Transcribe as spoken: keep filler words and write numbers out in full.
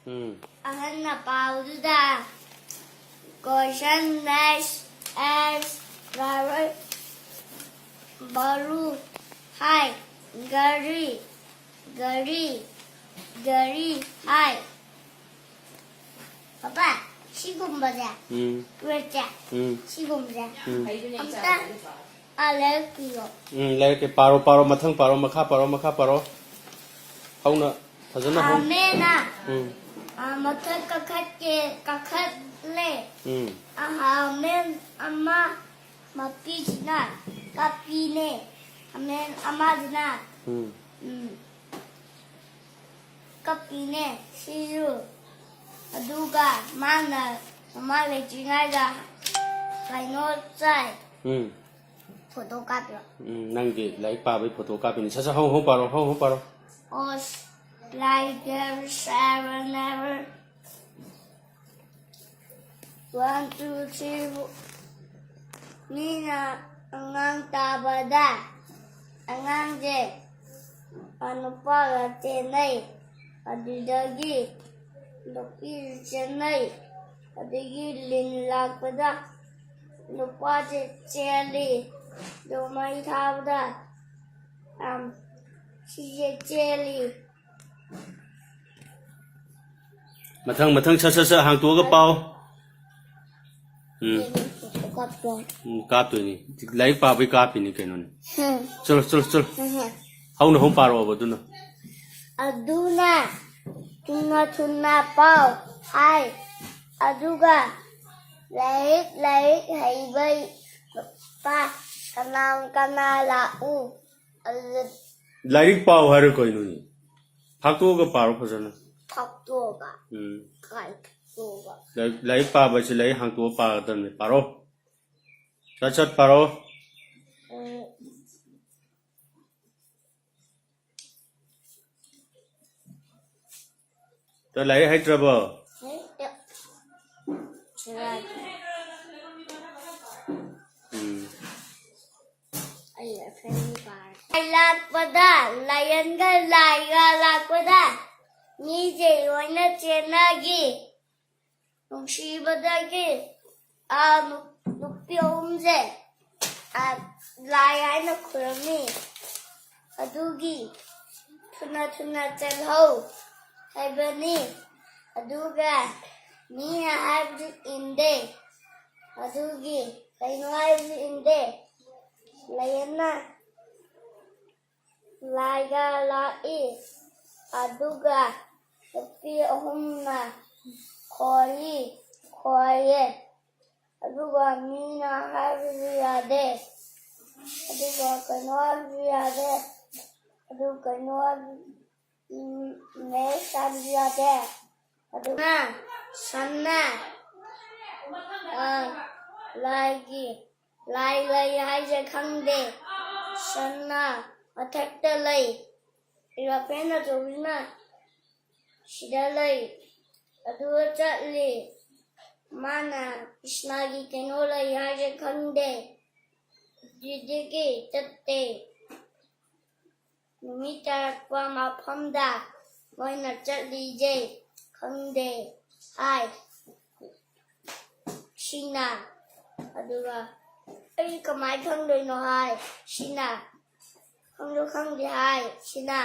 ꯎꯝ꯫ ꯑꯍꯟꯅ ꯄꯥꯎꯗꯨꯗ question next as ꯕꯥꯔꯨ ꯍꯥꯏ꯫ ꯒꯥꯔꯤ, ꯒꯥꯔꯤ, ꯒꯥꯔꯤ ꯍꯥꯏ꯫ ꯄꯄꯥ, ꯁꯤꯒꯨꯝꯕꯁꯦ, ꯎꯝ꯫ Word ꯁꯦ, ꯎꯝ꯫ ꯁꯤꯒꯨꯝꯕꯁꯦ ꯎꯝ꯫ ꯑꯝꯇ ꯑꯥ, ꯂꯥꯏꯔꯤꯛ ꯄꯤꯌꯣ꯫ ꯎꯝ, ꯂꯥꯏꯔꯤꯛ ꯄꯥꯔꯣ, ꯄꯥꯔꯣ, ꯃꯊꯪ ꯄꯥꯔꯣ, ꯃꯈꯥ ꯄꯥꯔꯣ, ꯃꯈꯥ ꯄꯥꯔꯣ꯫ ꯍꯧꯅ ꯐꯖꯅ ꯍꯧ-, ꯍꯥꯃꯦꯟꯅ, ꯎꯝ꯫ ꯑꯥ, ꯃꯊꯛ ꯀꯥꯈꯠꯀꯦ, ꯀꯥꯈꯠꯂꯦ꯫ ꯎꯝ꯫ ꯑꯥ, ꯍꯥꯃꯦꯟ ꯑꯃ ꯃꯄꯤꯁꯤꯅ ꯀꯞꯄꯤꯅꯦ꯫ ꯍꯥꯃꯦꯟ ꯑꯃꯁꯤꯅ, ꯎꯝ꯫ ꯎꯝ, ꯀꯞꯄꯤꯅꯦ ꯁꯤꯁꯨ꯫ ꯑꯗꯨꯒ ꯃꯥꯅ ꯃꯃꯥ ꯂꯩꯇ꯭ꯔꯤꯉꯩꯗ ꯀꯩꯅꯣ ꯆꯥꯏ꯫ ꯎꯝ꯫ Photo ꯀꯥꯞꯄꯤꯔꯣ? ꯎꯝ, ꯅꯪꯒꯤ ꯂꯥꯏꯔꯤꯛ ꯄꯥꯕꯒꯤ photo ꯀꯥꯞꯄꯤꯅꯤ꯫ ꯁꯠ ꯁꯠ ꯍꯧ ꯍꯧ ꯄꯥꯔꯣ, ꯍꯧ ꯍꯧ ꯄꯥꯔꯣ꯫ ꯑꯣꯁ, like, seven, never. One, two, three, four. ꯃꯤꯅ ꯑꯉꯥꯡ ꯇꯥꯕꯗ ꯑꯉꯥꯡꯁꯦ ꯅꯨꯄꯥꯒ ꯆꯦꯟꯅꯩ, ꯑꯗꯨꯗꯒꯤ ꯅꯨꯄꯤ ꯆꯦꯟꯅꯩ, ꯑꯗꯒꯤ ꯂꯤꯟ ꯂꯥꯛꯄꯗ ꯅꯨꯄꯥꯁꯦ ꯆꯦꯜꯂꯤ, ꯑꯗꯨ ꯃꯩ ꯊꯥꯕꯗ, ꯑꯝ, ꯁꯤꯁꯦ ꯆꯦꯜꯂꯤ꯫ ꯃꯊꯪ, ꯃꯊꯪ, ꯁꯠ, ꯁꯠ, ꯁꯠ ꯍꯥꯡꯇꯣꯛꯑꯒ ꯄꯥꯎ꯫ ꯎꯝ꯫ ꯀꯥꯞꯄꯣ꯫ ꯎꯝ, ꯀꯥꯞꯇꯣꯏꯅꯤ꯫ ꯂꯥꯏꯔꯤꯛ ꯄꯥꯕꯩ ꯀꯥꯞꯄꯤꯅꯤ ꯀꯩꯅꯣꯅꯦ꯫ ꯍꯝ꯫ ꯆꯠꯂꯣ, ꯆꯠꯂꯣ, ꯆꯠꯂꯣ꯫ ꯎꯝ꯫ ꯍꯧꯅ ꯍꯧꯅ ꯄꯥꯔꯛꯑꯣꯕ ꯑꯗꯨꯅ꯫ ꯑꯗꯨꯅ ꯊꯨꯅ ꯊꯨꯅ ꯄꯥꯎ ꯍꯥꯏ꯫ ꯑꯗꯨꯒ ꯂꯥꯏꯔꯤꯛ, ꯂꯥꯏꯔꯤꯛ ꯍꯩꯕꯩ ꯄꯥ-, ꯀꯅꯥ ꯀꯅꯥ ꯂꯥꯛꯎ꯫ ꯑꯗꯨꯗ ꯂꯥꯏꯔꯤꯛ ꯄꯥꯎ ꯍꯥꯏꯔꯣ ꯀꯩꯅꯣꯅꯦ? ꯐꯥꯛꯇꯣꯛꯑꯒ ꯄꯥꯔꯣ ꯐꯖꯅ꯫ ꯐꯥꯛꯇꯣꯛꯑꯒ? ꯎꯝ꯫ ꯀꯥꯏ ꯐꯥꯛꯇꯣꯛꯑꯒ? ꯂꯥꯏꯔꯤꯛ, ꯂꯥꯏꯔꯤꯛ ꯄꯥꯕ ꯍꯥꯏꯁꯦ ꯂꯥꯏꯔꯤꯛ ꯍꯥꯡꯇꯣꯛꯑ ꯄꯥꯒꯗꯕꯅꯤ꯫ ꯄꯥꯔꯣ꯫ ꯁꯠ ꯁꯠ ꯄꯥꯔꯣ꯫ ꯎꯝ꯫ ꯇ ꯂꯥꯏꯔꯤꯛ ꯍꯩꯇ꯭ꯔꯕꯣ? ꯍꯩꯇꯦ꯫ ꯁꯦꯔꯥꯟ꯫ ꯎꯝ꯫ ꯑꯩ ꯑꯁꯦꯡꯕ ꯄꯥꯔꯦ꯫ ꯂꯥꯏ ꯂꯥꯛꯄꯗ, ꯂꯥꯏꯌꯟꯒ ꯂꯥꯏꯒ ꯂꯥꯛꯄꯗ, ꯃꯤꯁꯦ ꯂꯣꯏꯅ ꯆꯦꯟꯅꯈꯤ꯫ ꯅꯨꯡꯁꯤꯕꯗꯒꯤ ꯑꯥ ꯅꯨ- ꯅꯨꯄꯤ ꯑꯍꯨꯝꯁꯦ ꯑꯥ ꯂꯥꯏ ꯍꯥꯏꯅ ꯈꯨꯔꯨꯝꯃꯤ꯫ ꯑꯗꯨꯒꯤ ꯊꯨꯅ ꯊꯨꯅ ꯆꯠꯍꯧ ꯍꯥꯏꯕꯅꯤ꯫ ꯑꯗꯨꯒ ꯃꯤꯅ ꯍꯥꯏꯕꯗꯨ ꯏꯟꯗꯦ꯫ ꯑꯗꯨꯒꯤ ꯀꯩꯅꯣ ꯍꯥꯏꯕꯗꯨ ꯏꯟꯗꯦ꯫ ꯂꯥꯏꯌꯦꯟꯅ ꯂꯥꯏꯒ ꯂꯥꯛꯏ꯫ ꯑꯗꯨꯒ ꯅꯨꯄꯤ ꯑꯍꯨꯝꯅ ꯈꯣꯏꯔꯤ ꯈꯣꯏꯌꯦ꯫ ꯑꯗꯨꯒ ꯃꯤꯅ ꯍꯥꯏꯕꯁꯨ ꯌꯥꯗꯦ꯫ ꯑꯗꯨꯒ ꯀꯩꯅꯣ ꯍꯥꯏꯕꯁꯨ ꯌꯥꯗꯦ꯫ ꯑꯗꯨ ꯀꯩꯅꯣ ꯍꯥꯏꯕ- ꯎꯝ, ꯃꯦꯁ ꯍꯥꯏꯕꯁꯨ ꯌꯥꯗꯦ꯫ ꯑꯗꯨꯅ ꯁꯟꯅ ꯑ, ꯂꯥꯏꯒꯤ ꯂꯥꯏ ꯂꯩ ꯍꯥꯏꯁꯦ ꯈꯪꯗꯦ꯫ ꯁꯟꯅ ꯃꯊꯛꯇ ꯂꯩ꯫ ꯏꯂꯤꯐꯦꯟ ꯑꯆꯧꯕꯁꯤꯅ ꯁꯤꯗ ꯂꯩ꯫ ꯑꯗꯨꯒ ꯆꯠꯂꯤ꯫ ꯃꯥꯅ ꯀ꯭ꯔꯤꯁꯅꯒꯤ ꯀꯩꯅꯣ ꯂꯩ ꯍꯥꯏꯁꯦ ꯈꯪꯗꯦ꯫ ꯑꯗꯨꯗꯒꯤ ꯆꯠꯇꯦ꯫ ꯅꯨꯃꯤꯠ ꯇꯥꯔꯛꯄ ꯃꯐꯝꯗ ꯃꯣꯏꯅ ꯆꯠꯂꯤꯁꯦ ꯈꯪꯗꯦ ꯍꯥꯏ꯫ ꯁꯤꯅ ꯑꯗꯨꯒ ꯑꯩ ꯀꯃꯥꯏ ꯈꯪꯗꯣꯏꯅꯣ ꯍꯥꯏ꯫ ꯁꯤꯅ ꯈꯪꯁꯨ ꯈꯪꯗꯦ ꯍꯥꯏ꯫ ꯁꯤꯅ